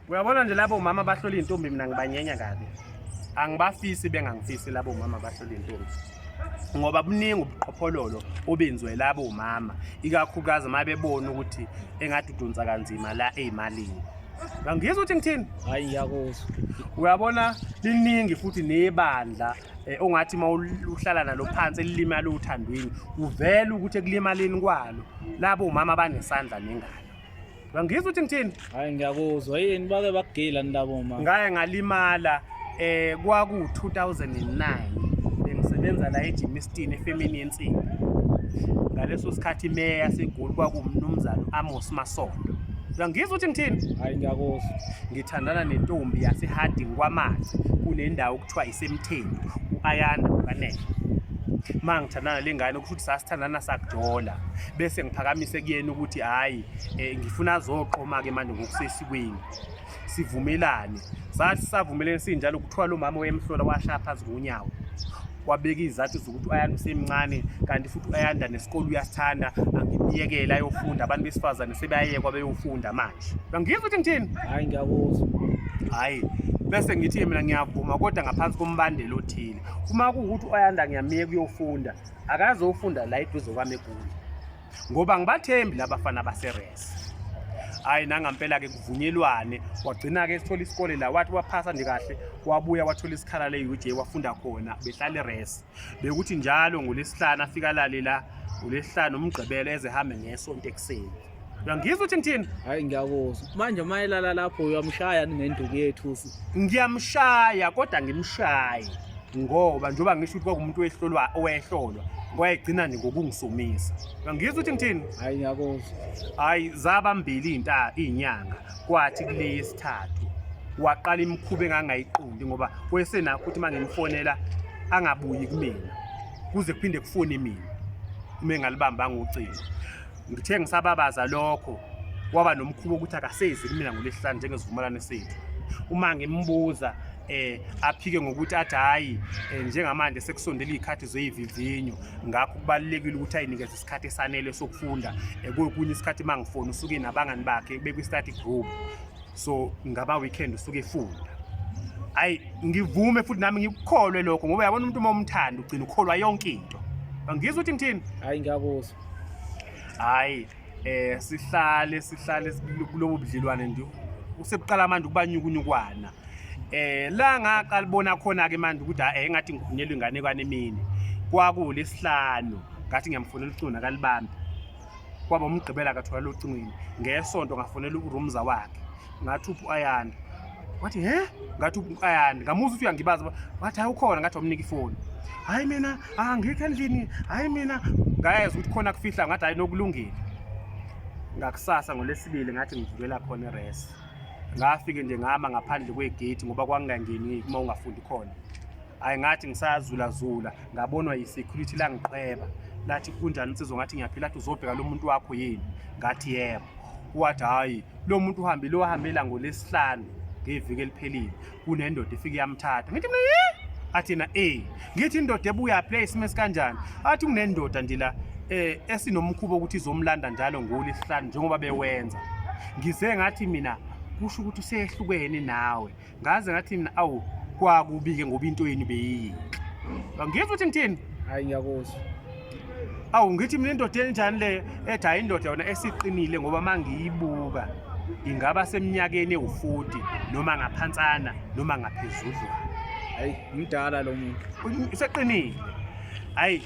Uyabona nje labo mama bahlola iy'ntombi mina ngibanyenya kabi. Angibafisi bengangifisi labo mama bahlola iy'ntombi. Ngoba buningi ubuqhophololo obenziwe labo mama, ikakhulukazi uma bebona ukuthi engathi udonsa kanzima la ey'malini. Uyangizwa ukuthi ngithini? Hayi ngiyakuzwa. Uyabona liningi futhi nebandla ongathi uma uhlala nalo phansi elilimala othandweni, uvela ukuthi ekulimaleni kwalo labo mama banesandla nengalo. Uyangizwa ukuthi ngithini? Hayi ngiyakuzwa. Yini bake bakugila ni labo mama? Ngaye ngalimala kwaku 2009 bengisebenza la eGermiston efemini yensimbi. Ngaleso sikhathi imeya yaseGoli kwakuwumnumzane Amos Masondo. Uyangizwa ukuthi ngithini? Hayi ngiyakuzwa. Ngithandana nentombi yaseHarding kwaMathe kunendawo okuthiwa iseMtheni uAyanda uKanele. Ma ngithandana le ngane kusho ukuthi sasithandana sakujola bese ngiphakamise kuyena ukuthi hhayi ngifuna azoqoma-ke manje ngokusesikweni sivumelane. Sathi savumelene sinjalo kuthiwa lo mama wayemhlola washaya phansi ngonyawo wabeka izizathu zokuthi u-Ayanda usemncane kanti futhi u-Ayanda nesikole uyasithanda angimyekele ayofunda abantu besifazane sebayayekwa beyofunda manje. Uyangizwa ukuthi ngithini? Hayi ngiyakuzwa. Hhayi bese ngithi mina ngiyavuma kodwa ngaphansi kombandela othile. Uma kuwukuthi u-Ayanda ngiyamyeka uyofunda akazofunda la eduze kwami eGoli. Ngoba ngibathembi labafana baseres. Hayi nangampela ke kuvunyelwane wagcina ke sithola isikole la wathi waphasa nje kahle wabuya wathola isikhala le UJ wafunda khona behlala eres. Bekuthi njalo ngolesihlanu afika alale la ngolesihlanu umgqibelo eze hambe ngesonto ekuseni. Uyangizwa ukuthi ngithini? Hayi ngiyakuzwa. Manje uma elala lapho uyamshaya ngenduku yethusi. Ngiyamshaya kodwa ngimshaye ngoba njengoba ngisho ukuthi kwakumuntu wehlolwa owehlolwa wayegcina nje ngokungisomisa. Uyangizwa ukuthi ngithini? Hayi ngiyakuzwa. Hayi zaba mbili inta izinyanga kwathi kule yesithathu waqala imikhuba engangayiqondi ngoba wesenakho ukuthi mangimfonela angabuyi kumina kuze kuphinde kufune mina uma engalibambanga ucingo. Ngithe ngisababaza lokho waba nomkhuba ukuthi akasezi kumina ngolesihlanu njengesivumelwano sethu. Uma ngimbuza aphike ngokuthi athi hayi njengamanje sekusondela izikhathi zeyivivinyo ngakho kubalulekile ukuthi ayinikeze isikhathi esanele sokufunda. Kokunye isikhathi mangifona usuke nabangani bakhe bekwi study group, so ngaba weekend usuke efunda. Hayi ngivume futhi nami ngikukholwe lokho ngoba uyabona umuntu uma umthanda ugcina ukholwa yonke into. Angizwa ukuthi ngithini? Hayi ngiyakuzwa. Hayi sihlale sihlale kulobo budlelwane nje usebuqala manje ukuba nyukunyukwana. La ngaqala bona khona ke manje ukuthi hayi engathi ngikhunyelwa ingane kwane emini. Kwakulesihlanu ngathi ngiyamfonela ucingo nakalibambi. Kwaba umgqibela akathola ocingweni. Ngesonto ngafonela urumza wakhe. Ngathi uphi uAyanda? Wathi he? Ngathi uphi uAyanda? Ngamuza ukuthi uyangibaza. Wathi hayi ukhona ngathi wamnika ifoni. Hayi mina angikho endlini. Hayi mina ngayezwa ukuthi khona kufihla ngathi hayi nokulungile. Ngakusasa ngolesibili ngathi ngivukela khona eres. Ngafike nje ngama ngaphandle kwegate ngoba kwangangeni uma ungafundi khona. Hayi ngathi ngisazula zula ngabonwa yi-security langiqhweba lathi kunjani insizwa ngathi ngiyaphila athi uzobheka lo muntu wakho yini ngathi yebo. Wathi hhayi lo muntu uhambile wahambela ngolesihlanu ngeviki eliphelile kunendoda ifike yamthatha. Ngithi mina yi athi na ngithi indoda ebuya play isimo esikanjani athi kunendoda nje la esinomkhuba ukuthi izomlanda njalo ngolesihlanu njengoba bewenza. Ngize ngathi mina kusho ukuthi usehlukene nawe. Ngaze ngathi mina awu kwakubi-ke ngoba into yenu beyiyinhle. Angizwa ukuthi ngithini? Hayi ngiyakuzwa. Awu ngithi mina indoda enjani le ethi hayi indoda yona esiqinile ngoba mangiyibuka ingaba seminyakeni ewu-40 noma ngaphansana noma ngaphezudlwana. Hayi mdala lo muntu. Useqinile. Hayi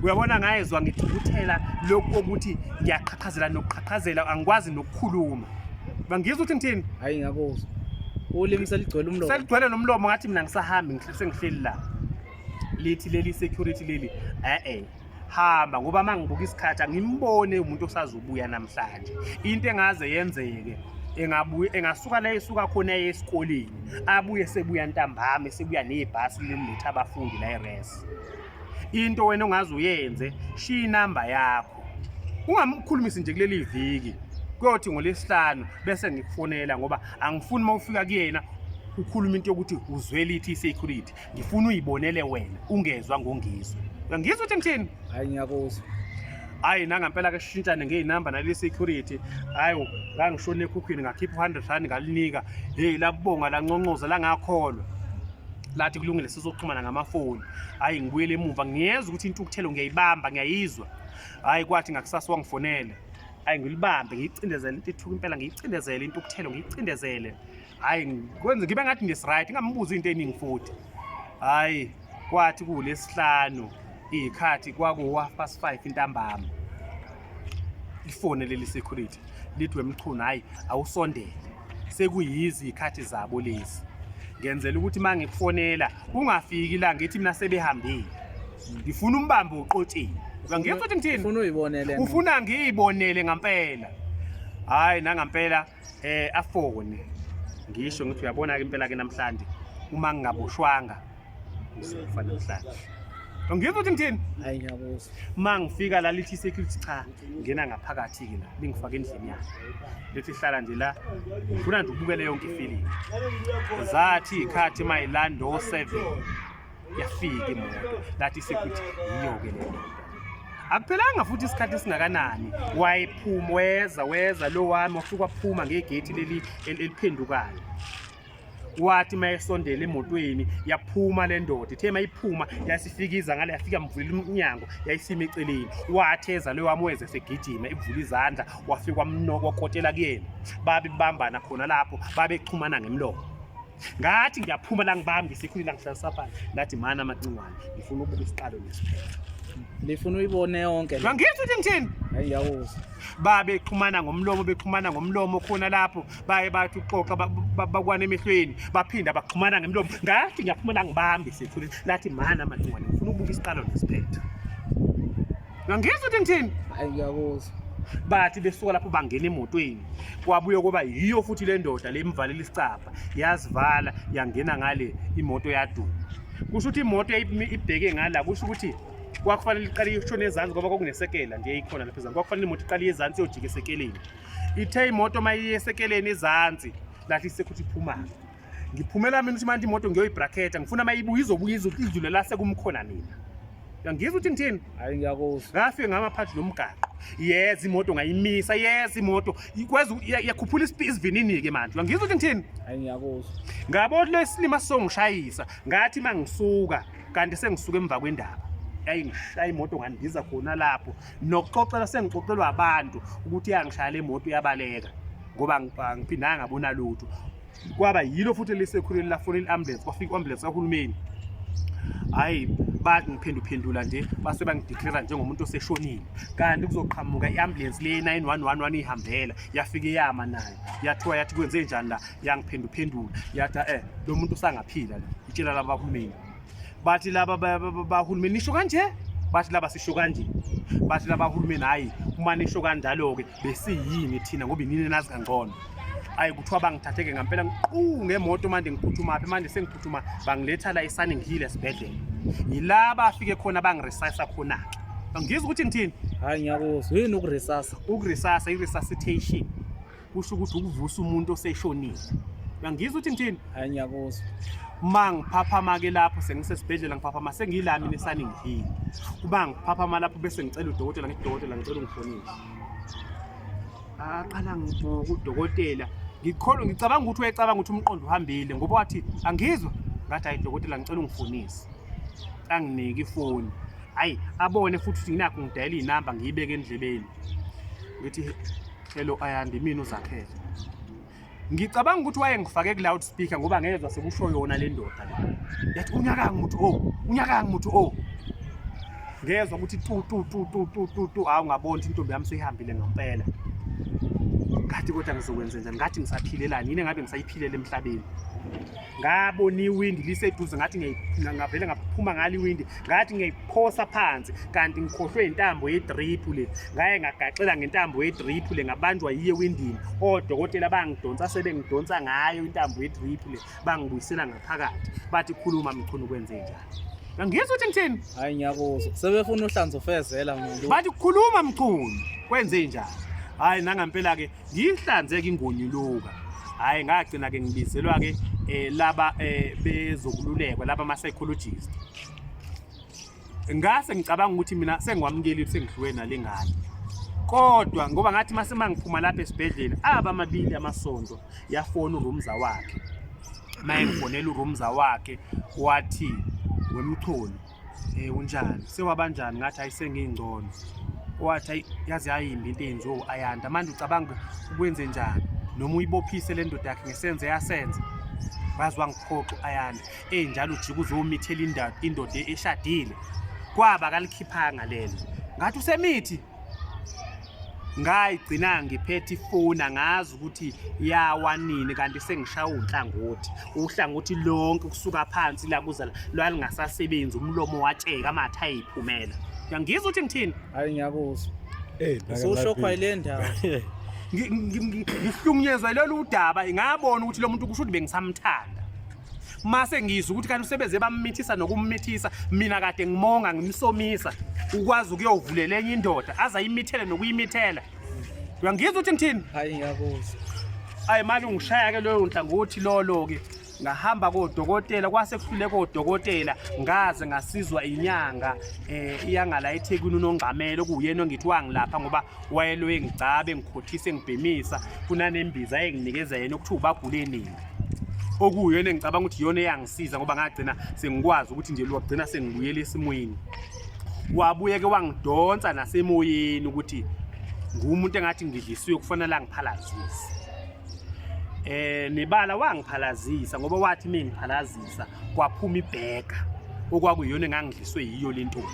uyabona ngayezwa ngithukuthela lokhu kokuthi ngiyaqhaqhazela nokuqhaqhazela angikwazi nokukhuluma. Bangizwa ukuthi ngithini? Hayi ngiyakuzwa. Ulimi seligcwele umlomo. Seligcwele nomlomo ngathi mina ngisahambi sengihleli la. Lithi leli security leli hamba ngoba mangibuka isikhathi angimbone umuntu osazobuya namhlanje. Into engaze yenzeke engabuye engasuka la esuka khona esikoleni abuye sebuya ntambama sebuya nebhasi lemletha abafundi la eres. Into wena ongaze uyenze shiya inamba yakho. Ungamkhulumisi nje kuleli viki. Kuyothi ngolesihlanu bese ngikufonela ngoba angifuni uma ufika kuyena ukhuluma into yokuthi uzwele ithi security. Ngifuna uyibonele wena ungezwa ngongizwe. Uyangizwa ukuthi ngithini? Hayi ngiyakuzwa. Hayi, nangampela ke sishintshane ngey'namba nale security. Hayi, ngangishona ekhukhwini ngakhipha u-100 rand ngalinika. Hey, labonga lanconcoza langakholwa, lathi kulungile sizoxhumana ngamafoni. Hayi, ngibuyele emuva, ngiyezwa ukuthi intukuthelo ngiyayibamba, ngiyayizwa. Hayi, kwathi ngakusasa wangifonela. Hayi, ngilibambe ngiyicindezele into ithuka impela, ngiyicindezele intukuthelo, ngiyicindezele. Hayi, kwenze ngibe ngathi ngis-right, ngingambuzi into eningi futhi. Hayi, kwathi kuwulesihlanu iy'khathi kwaku-5:30 intambama, ifone leli security lithi, wemchunu, hayi awusondele, sekuyizi iy'khathi zabo lezi, ngenzela ukuthi uma ngikufonela ungafiki la ngithi mina sebehambile, ngifuna umbambe uqotsheni. Ngiyezwa ukuthi ngithini? Ufuna uyibonele. Ufuna ngiyibonele ngampela. Hayi, nangampela afone, ngisho ngithi uyabona ke impela ke namhlanje uma ngingaboshwanga ngizofa namhlanje. Ngizwa ukuthi ngithini? Hayi, ngiyakuzwa. Uma ngifika la lithi security, cha, ngena ngaphakathi-ke la, lingifake endlini yakhe, lithi hlala nje la, ngifuna nje ubukele yonke ifilimu. Zathi iy'khathi mayilanda o-7 yafika imoto, lathi security yiyo-ke le ndoda. Akuphelanga futhi isikhathi esingakanani, wayephuma, weza weza lo wami, wafika waphuma ngegethi leli eliphendukayo. Wathi uma esondela emotweni yaphuma le ndoda, ithe uma iphuma yasifikiza ngale, yafika mvulela umnyango, yayisima eceleni. Wathi eza lo wami weze segijima evula izandla, wafika wamnoko wakotela kuyena, babebambana khona lapho, babexhumana ngemlomo. Ngathi ngiyaphuma la, ngibambe isikhulu la, ngihlalisa phansi, ngathi mana amacingwane, ngifuna ukubuka isiqalo nesiphetho. Lifuna uyibone yonke le. Angithi ukuthi ngithini? Hayi, ngiyakuzwa. Babexhumana ngomlomo, bexhumana ngomlomo khona lapho, baye bathi uxoxa bakwana emehlweni, baphinda baxhumana ngemlomo. Ngathi ngiyaphuma la, ngibambe isikhulu, lathi mana amacingwane, ngifuna ukubuka isiqalo nesiphetho. Ngangizwa ukuthi ngithini? Hayi, ngiyakuzwa. Bathi besuka lapho bangena emotweni, kwabuye kuba yiyo futhi le ndoda le imvalela isicabha, yazivala, yangena ngale imoto, yaduma. Kusho ukuthi imoto ibheke ngala, kusho ukuthi kwakufanele iqale ishone ezansi ngoba kwakunesekela nje ikhona lapha ezansi. Kwakufanele imoto iqale iye ezansi iyojika esekeleni. Ithe imoto uma iye esekeleni ezansi, lathi sekuthi iphuma, ngiphumela mina ukuthi manje imoto ngiyoyibraketha, ngifuna uma ibuye izobuye idlule la sekumkhona mina. Uyangizwa ukuthi ngithini? Hayi, ngiyakuzwa. Ngafike ngama phakathi nomgaqo, yeza imoto, ngayimisa, yeza imoto kweza yakhuphula isivinini-ke manje. Uyangizwa ukuthi ngithini? Hayi, ngiyakuzwa. Ngabona lesilima sizongishayisa. Ngathi uma ngisuka kanti sengisuka emva kwendaba, yayingishaya imoto, ngandiza khona lapho. Nokuxoxela sengixoxelwa abantu ukuthi yangishaya le moto yabaleka, ngoba angiphindanga ngabona lutho. Kwaba yilo futhi elisekhuleni lafonela i-ambulance, kwafika i-ambulance kahulumeni. Hhayi, bathi ngiphenduphendula nje, base bangideclare njengomuntu oseshonile, kanti kuzoqhamuka i-ambulance le 9111 ihambela, yafike yama nayo, yathiwa, yathi kwenze njani la, yangiphenduphendula, yathi lo muntu usangaphila la, itshela laba bahulumeni. Bathi laba bahulumeni, nisho kanje, bathi laba sisho kanje, bathi laba hulumeni, hayi uma nisho kanjalo-ke besiyini thina ngoba inini nazi kangcono. Ayi, kuthiwa bangithatheke ngampela ngiqu ngemoto manje, ngiphuthumaphi manje, sengiphuthuma, bangiletha la eSunninghill esibhedlela, yila bafike khona bangiresasa khona-ke. Angizwa ukuthi ngithini? Hayi, ngiyakuzwa. Yini ukuresasa? Ukuresasa, i-resuscitation, kusho ukuthi ukuvusa umuntu oseshonile. Uyangizwa ukuthi ngithini? Hayi, ngiyakuzwa. Uma ngiphaphama-ke lapho sengisesibhedlela, ngiphaphama sengila mina eSunninghill. Uma ngiphaphama lapho bese ngicela udokotela, ngithi dokotela, ngicela ungifonise. Aqala ngibuka udokotela, ngikholwa, ngicabanga ukuthi wayecabanga ukuthi umqondo uhambile, ngoba wathi angizwa. Ngathi hayi dokotela, ngicela ungifonise. Anginike ifoni, hayi abone futhi ukuthi nginakho, ngidayela iy'namba, ngiyibeke endlebeni, ngithi hello Ayanda, imina uZakhele. Ngicabanga ukuthi wayengifake ku-loud speaker ngoba ngezwa sekusho yona le ndoda le, yathi unyakanga muthi o, unyakanga muthi o. Ngezwa ukuthi tu tu tu tu tu tu tu. Hawu, ngabona ukuthi intombi yami seyihambile ngempela. Ngathi kodwa ngizokwenza njani? Ngathi ngisaphilelani yini engabe ngisayiphilela emhlabeni? Ngabona iwindi liseduze, ngathi ngavele ngaphuma ngalo iwindi, ngathi ngiyayiphosa phansi, kanti ngikhohlwe intambo yedrip le, ngaye ngagaxela ngentambo yedrip le, ngabanjwa yiye ewindini. Odokotela bangidonsa, sebengidonsa ngayo intambo yedrip le, bangibuyisela ngaphakathi, bathi khuluma Mchunu, kwenze njani? Ngizwa ukuthi ngithini? Hayi, ngiyakuzwa. Sebefuna uhlanzo fezela muntu. Bathi khuluma Mchunu, kwenze njani? Hayi, nangampela-ke ngihlanzeke ingonyuluka. Hhayi, ngagcina-ke ngibizelwa-ke laba bezokululekwa, laba ama-psychologist. Ngase ngicabanga ukuthi mina sengiwamukelile, sengidliwe nalengane, kodwa ngoba ngathi mase mangiphuma lapha esibhedlela aba amabili amasonto, yafona urumza wakhe. Mayengifonela urumza wakhe wathi, "Wemchunu, unjani? Sewabanjani?" Ngathi, "Hayi, sengingcono." Wathi, "Hayi, yazi yayimbi into eyenziwe u-Ayanda. Manje ucabanga ukwenze njani noma uyibophise le ndoda yakhe ngesenze yasenza?" Wazi wangiphoxa u-Ayanda enjalo, ujika uzomithela indoda eshadile. Kwaba kalikhiphanga lelo. Ngathi usemithi, ngayigcina ngiphethe ifoni, angazi ukuthi yawa nini, kanti sengishaya unhlangothi, uhlangothi lonke kusuka phansi la kuza lwalingasasebenzi, umlomo watsheka, amathe ayiphumela. Uyangizwa ukuthi ngithini? Hayi, ngiyakuzwa. Eh, Usushokhwa yile ndawo. Ngihlukunyezwa lolu udaba. Ngabona ukuthi lo muntu kusho ukuthi bengisamthanda, mase ngizwa ukuthi kanti usebeze bamithisa nokummithisa. Mina kade ngimonga, ngimsomisa, ukwazi ukuyovulela enye indoda aze ayimithele nokuyimithela. Uyangizwa ukuthi ngithini? Hayi, ngiyakuzwa. Ayi, manje ungishaya ke loyo nhlangothi lolo ke. Ngahamba kodokotela, kwase kuhlule kodokotela, ngaze ngasizwa inyanga iyangala eThekwini, uNongxamelo, okuyena ongithi wangilapha, ngoba wayeloye ngigcabe, ngikhothise, ngibhemisa, kunanembiza enginikeza yena okuthiwa ubagule nini, okuyona engicabanga ukuthi iyona eyangisiza, ngoba ngagcina sengikwazi ukuthi nje lwagcina sengibuyela esimweni. Wabuye ke wangidonsa nasemoyeni ukuthi ngumuntu engathi ngidlisiwe, kufanele angiphalazise. Nebala wangiphalazisa, ngoba wathi mina ngiphalazisa kwaphuma ibheka okwakuyiyona engangidliswe yiyo le ntombi.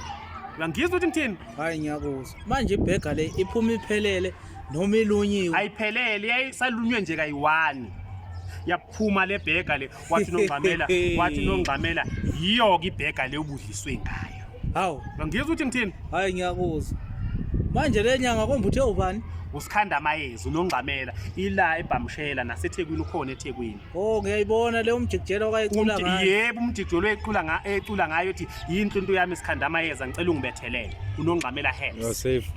Uyangizwa ukuthi ngithini? Hayi, ngiyakuzwa. Manje ibhega le iphuma iphelele noma ilunyiwe? Ayiphelele, yayisalunywe nje kayi-one, yaphuma le bhega le. Wathi Nongxamela, wathi Nongxamela, yiyo-ke ibhega le ubudliswe ngayo. Hawu. Uyangizwa ukuthi ngithini? Hayi, ngiyakuzwa. Manje le nyanga kombe uthe ubani? Usikhanda amayezi, uNongxamela, ila eBhamshela naseThekwini, ukhona eThekwini. Oh, ngiyayibona le umjikijelo okayicula ngayo. Yebo, umjijolo ecula nga ecula ngayo, ethi yinto into yami, sikhanda amayeza, ngicela ungibethelele, uNongxamela You're Herbs. safe.